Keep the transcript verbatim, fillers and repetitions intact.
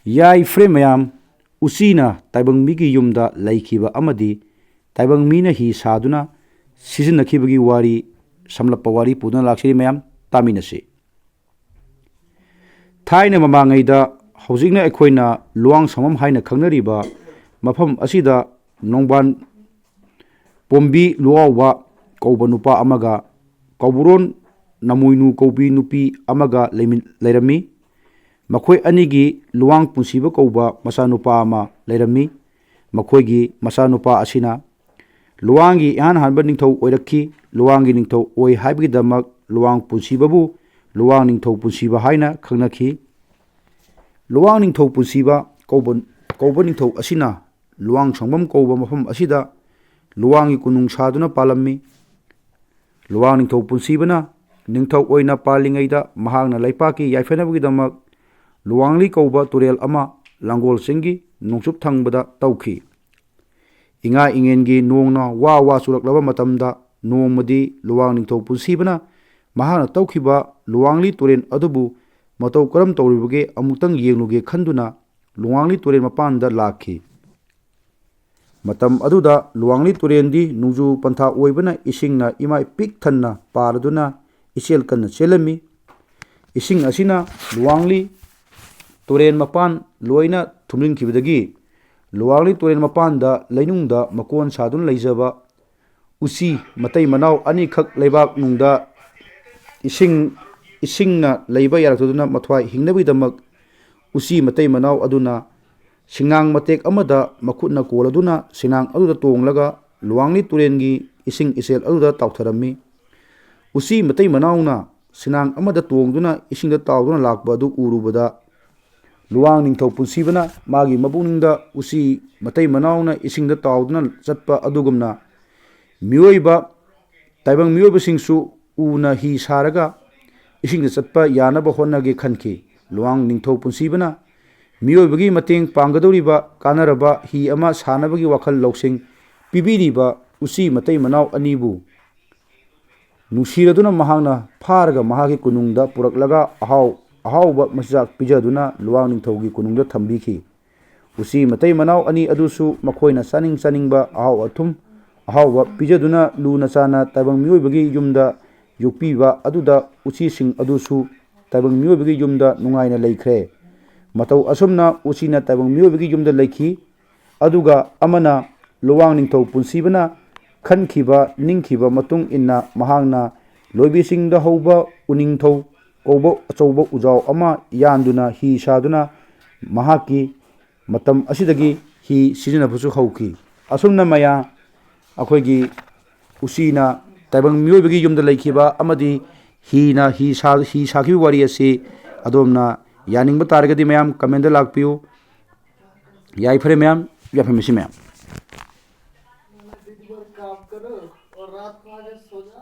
ꯌꯥꯏꯐꯔꯦ ꯃꯌꯥꯝ, ꯎꯆꯤꯅ ꯇꯥꯏꯕꯪ ꯃꯤꯒꯤ ꯌꯨꯝꯗ ꯂꯩꯈꯤꯕ ꯑꯃꯗꯤ ꯇꯥꯏꯕꯪ ꯃꯤꯅ ꯍꯤ ꯁꯥꯗꯨꯅ ꯁꯤꯖꯤꯟꯅꯈꯤꯕꯒꯤ ꯋꯥꯔꯤ, ꯁꯝꯂꯞꯄ ꯋꯥꯔꯤ ꯄꯨꯗꯨꯅ ꯂꯥꯛꯆꯔꯤ ꯃꯌꯥꯝ, ꯇꯥꯃꯤꯟꯅꯁꯤ꯫ ꯊꯥꯏꯅ ꯃꯃꯥꯡꯉꯩꯗ, ꯍꯧꯖꯤꯛꯅ ꯑꯩꯈꯣꯏꯅ ꯂꯨꯋꯥꯡ ꯁꯪꯕꯝ ꯍꯥꯏꯅ ꯈꯪꯅꯔꯤꯕ ꯃꯐꯝ ꯑꯁꯤꯗ ꯅꯣꯡꯕꯥꯟ ꯄꯣꯝꯕꯤ ꯂꯨꯋꯥꯎꯕ ꯀꯧꯕ ꯅꯨꯄꯥ ꯑꯃꯒ ꯀꯧꯕ꯭ꯔꯣꯟ ꯅꯃꯣꯏꯅꯨ ꯀꯧꯕꯤ ꯅꯨꯄꯤ ꯑꯃꯒ ꯂꯩꯃꯤꯟ-, ꯂꯩꯔꯝꯃꯤ꯫ ꯃꯈꯣꯏ ꯑꯅꯤꯒꯤ ꯂꯨꯋꯥꯡ ꯄꯨꯟꯁꯤꯕ ꯀꯧꯕ ꯃꯆꯥꯅꯨꯄꯥ ꯑꯃ ꯂꯩꯔꯝꯃꯤ꯫ ꯃꯈꯣꯏꯒꯤ ꯃꯆꯥꯅꯨꯄꯥ ꯑꯁꯤꯅ ꯂꯨꯋꯥꯡꯒꯤ ꯏꯍꯥꯟ ꯍꯥꯟꯕ ꯅꯤꯡꯊꯧ ꯑꯣꯏꯔꯛꯈꯤ꯫ ꯂꯨꯋꯥꯡꯒꯤ ꯅꯤꯡꯊꯧ ꯑꯣꯏ ꯍꯥꯏꯕꯒꯤꯗꯃꯛ ꯂꯨꯋꯥꯡ ꯄꯨꯟꯁꯤꯕꯕꯨ ꯂꯨꯋꯥꯡ ꯅꯤꯡꯊꯧ ꯄꯨꯟꯁꯤꯕ ꯍꯥꯏꯅ ꯈꯪꯅꯈꯤ꯫ ꯂꯨꯋꯥꯡ ꯅꯤꯡꯊꯧ ꯄꯨꯟꯁꯤꯕ ꯀꯧꯕ, ꯀꯧꯕ ꯅꯤꯡꯊꯧ ꯑꯁꯤꯅ ꯂꯨꯋꯥꯡ ꯁꯪꯕꯝ ꯀꯧꯕ ꯃꯐꯝ ꯑꯁꯤꯗ ꯂꯨꯋꯥꯡꯒꯤ ꯀꯣꯅꯨꯡ ꯁꯥꯗꯨꯅ ꯄꯥꯜꯂꯝꯃꯤ꯫ ꯂꯨꯋꯥꯡ ꯅꯤꯡꯊꯧ ꯄꯨꯟꯁꯤꯕꯅ ꯅꯤꯡꯊꯧ ꯑꯣꯏꯅ ꯄꯥꯜꯂꯤꯉꯩꯗ ꯃꯍꯥꯛꯅ ꯂꯩꯄꯥꯛꯀꯤ ꯌꯥꯏꯐꯅꯕꯒꯤꯗꯃꯛ ꯂꯨꯋꯥꯡꯂꯤ ꯀꯧꯕ ꯇꯨꯔꯦꯜ ꯑꯃ ꯂꯥꯡꯒꯣꯜ ꯆꯤꯡꯒꯤ ꯅꯣꯡꯆꯨꯞ ꯊꯪꯕꯗ ꯇꯧꯈꯤ꯫ ꯏꯉꯥ ꯏꯉꯦꯟꯒꯤ ꯅꯣꯡꯅ ꯋꯥ ꯋꯥ ꯆꯨꯔꯛꯂꯕ ꯃꯇꯝꯗ ꯅꯣꯡꯃꯗꯤ ꯂꯨꯋꯥꯡ ꯅꯤꯡꯊꯧ ꯄꯨꯟꯁꯤꯕꯅ ꯃꯍꯥꯛꯅ ꯇꯧꯈꯤꯕ ꯂꯨꯋꯥꯡꯂꯤ ꯇꯨꯔꯦꯜ ꯑꯗꯨꯕꯨ ꯃꯇꯧ ꯀꯔꯝ ꯇꯧꯔꯤꯕꯒꯦ ꯑꯃꯨꯛꯇꯪ ꯌꯦꯡꯂꯨꯒꯦ ꯈꯟꯗꯨꯅ ꯂꯨꯋꯥꯡꯂꯤ ꯇꯨꯔꯦꯜ ꯃꯄꯥꯟꯗ ꯂꯥꯛꯈꯤ꯫ ꯃꯇꯝ ꯑꯗꯨꯗ ꯂꯨꯋꯥꯡꯂꯤ ꯇꯨꯔꯦꯜꯗꯤ ꯅꯣꯡꯖꯨ ꯄꯟꯊꯥ ꯑꯣꯏꯕꯅ ꯏꯁꯤꯡꯅ ꯏꯃꯥꯏ ꯄꯤꯛ ꯊꯟꯅ ꯄꯥꯔꯗꯨꯅ ꯏꯆꯦꯜ ꯀꯟꯅ ꯆꯦꯜꯂꯝꯃꯤ꯫ ꯏꯁꯤꯡ ꯑꯁꯤꯅ ꯂꯨꯋꯥꯡꯂꯤ ꯇꯨꯔꯦꯜ ꯃꯄꯥꯟ ꯂꯣꯏꯅ ꯊꯨꯝꯖꯤꯟꯈꯤꯕꯗꯒꯤ ꯂꯨꯋꯥꯡꯂꯤ ꯇꯨꯔꯦꯜ ꯃꯄꯥꯟꯗ ꯂꯩꯅꯨꯡꯗ ꯃꯀꯣꯟ ꯁꯥꯗꯨꯅ ꯂꯩꯖꯕ ꯎꯆꯤ ꯃꯇꯩ ꯃꯅꯥꯎ ꯑꯅꯤꯈꯛ ꯂꯩꯕꯥꯛ ꯅꯨꯡꯗ ꯏꯁꯤꯡ, ꯏꯁꯤꯡꯅ ꯂꯩꯕ ꯌꯥꯔꯛꯇꯗꯨꯅ ꯃꯊ꯭ꯋꯥꯏ ꯍꯤꯡꯅꯕꯒꯤꯗꯃꯛ ꯎꯆꯤ ꯃꯇꯩ ꯃꯅꯥꯎ ꯑꯗꯨꯅ ꯁꯤꯡꯅꯥꯡ ꯃꯇꯦꯛ ꯑꯃꯗ ꯃꯈꯨꯠꯅ ꯀꯣꯜꯂꯗꯨꯅ ꯁꯤꯡꯅꯥꯡ ꯑꯗꯨꯗ ꯇꯣꯡꯂꯒ ꯂꯨꯋꯥꯡꯂꯤ ꯇꯨꯔꯦꯜꯒꯤ ꯏꯁꯤꯡ ꯏꯆꯦꯜ ꯑꯗꯨꯗ ꯇꯥꯎꯊꯔꯝꯃꯤ꯫ ꯎꯆꯤ ꯃꯇꯩ ꯃꯅꯥꯎꯅ ꯁꯤꯡꯅꯥꯡ ꯑꯃꯗ ꯇꯣꯡꯗꯨꯅ ꯏꯁꯤꯡꯗ ꯇꯥꯎꯗꯨꯅ ꯂꯥꯛꯄ ꯑꯗꯨ ꯎꯔꯨꯕꯗ ꯂꯨꯋꯥꯡ ꯅꯤꯡꯊꯧ ꯄꯨꯟꯁꯤꯕꯅ ꯃꯥꯒꯤ ꯃꯄꯨꯛꯅꯤꯡꯗ ꯎꯆꯤ ꯃꯇꯩ ꯃꯅꯥꯎꯅ ꯏꯁꯤꯡꯗ ꯇꯥꯎꯗꯨꯅ ꯆꯠꯄ ꯑꯗꯨꯒꯨꯝꯅ ꯃꯤꯑꯣꯏꯕ, ꯇꯥꯏꯕꯪ ꯃꯤꯑꯣꯏꯕꯁꯤꯡꯁꯨ ꯎꯅ ꯍꯤ ꯁꯥꯔꯒ ꯏꯁꯤꯡꯗ ꯆꯠꯄ ꯌꯥꯅꯕ ꯍꯣꯠꯅꯒꯦ ꯈꯟꯈꯤ꯫ ꯂꯨꯋꯥꯡ ꯅꯤꯡꯊꯧ ꯄꯨꯟꯁꯤꯕꯅ ꯃꯤꯑꯣꯏꯕꯒꯤ ꯃꯇꯦꯡ ꯄꯥꯡꯒꯗꯧꯔꯤꯕ ꯀꯥꯟꯅꯔꯕ ꯍꯤ ꯑꯃ ꯁꯥꯅꯕꯒꯤ ꯋꯥꯈꯜ ꯂꯧꯁꯤꯡ ꯄꯤꯕꯤꯔꯤꯕ ꯎꯆꯤ ꯃꯇꯩ ꯃꯅꯥꯎ ꯑꯅꯤꯕꯨ ꯅꯨꯡꯁꯤꯔꯗꯨꯅ ꯃꯍꯥꯛꯅ ꯐꯥꯔꯒ ꯃꯍꯥꯛꯀꯤ ꯀꯣꯅꯨꯡꯗ ꯄꯨꯔꯛꯂꯒ ꯑꯍꯥꯎ ꯑꯍꯥꯎꯕ ꯃꯆꯤꯟꯖꯥꯛ ꯄꯤꯖꯗꯨꯅ ꯂꯨꯋꯥꯡ ꯅꯤꯡꯊꯧꯒꯤ ꯀꯣꯅꯨꯡꯗ ꯊꯝꯕꯤꯈꯤ꯫ ꯎꯆꯤ ꯃꯇꯩ ꯃꯅꯥꯎ ꯑꯅꯤ ꯑꯗꯨꯁꯨ ꯃꯈꯣꯏꯅ ꯆꯥꯅꯤꯡ ꯆꯥꯅꯤꯡꯕ ꯑꯍꯥꯎ ꯑꯊꯨꯝ ꯑꯍꯥꯎꯕ ꯄꯤꯖꯗꯨꯅ ꯂꯨꯅ ꯆꯥꯅ ꯇꯥꯏꯕꯪ ꯃꯤꯑꯣꯏꯕꯒꯤ ꯌꯨꯝꯗ ꯌꯣꯛꯄꯤꯕ ꯑꯗꯨꯗ ꯎꯆꯤꯁꯤꯡ ꯑꯗꯨꯁꯨ ꯇꯥꯏꯕꯪ ꯃꯤꯑꯣꯏꯕꯒꯤ ꯌꯨꯝꯗ ꯅꯨꯡꯉꯥꯏꯅ ꯂꯩꯈ꯭ꯔꯦ꯫ ꯃꯇꯧ ꯑꯁꯨꯝꯅ ꯎꯆꯤꯅ ꯇꯥꯏꯕꯪ ꯃꯤꯑꯣꯏꯕꯒꯤ ꯌꯨꯝꯗ ꯂꯩꯈꯤ꯫ ꯑꯗꯨꯒ ꯑꯃꯅ ꯂꯨꯋꯥꯡ ꯅꯤꯡꯊꯧ ꯄꯨꯟꯁꯤꯕꯅ ꯈꯟꯈꯤꯕ ꯅꯤꯡꯈꯤꯕ ꯃꯇꯨꯡ ꯏꯟꯅ ꯃꯍꯥꯛꯅ ꯂꯣꯏꯕꯤꯁꯤꯡꯗ ꯍꯧꯕ ꯎꯅꯤꯡꯊꯧ ꯀꯧꯕ ꯑꯆꯧꯕ ꯎꯖꯥꯎ ꯑꯃ ꯌꯥꯟꯗꯨꯅ ꯍꯤ ꯁꯥꯗꯨꯅ ꯃꯍꯥꯛꯀꯤ ꯃꯇꯝ ꯑꯁꯤꯗꯒꯤ ꯍꯤ ꯁꯤꯖꯤꯟꯅꯕꯁꯨ ꯍꯧꯈꯤ꯫ ꯑꯁꯨꯝꯅ ꯃꯌꯥ ꯑꯩꯈꯣꯏꯒꯤ ꯎꯆꯤꯅ ꯇꯥꯏꯕꯪ ꯃꯤꯑꯣꯏꯕꯒꯤ ꯌꯨꯝꯗ ꯂꯩꯈꯤꯕ ꯑꯃꯗꯤ ꯍꯤꯅ ꯍꯤ ꯁꯥ-, ꯍꯤ ꯁꯥꯈꯤꯕ ꯋꯥꯔꯤ ꯑꯁꯤ ꯑꯗꯣꯝꯅ ꯌꯥꯅꯤꯡꯕ ꯇꯥꯔꯒꯗꯤ ꯃꯌꯥꯝ ꯀꯃꯦꯟꯗ ꯂꯥꯛꯄꯤꯌꯨ꯫ ꯌꯥꯏ, ꯐꯔꯦ ꯃꯌꯥꯝ, ꯌꯥꯐꯝ ꯃꯁꯤ ꯃꯌꯥꯝ꯫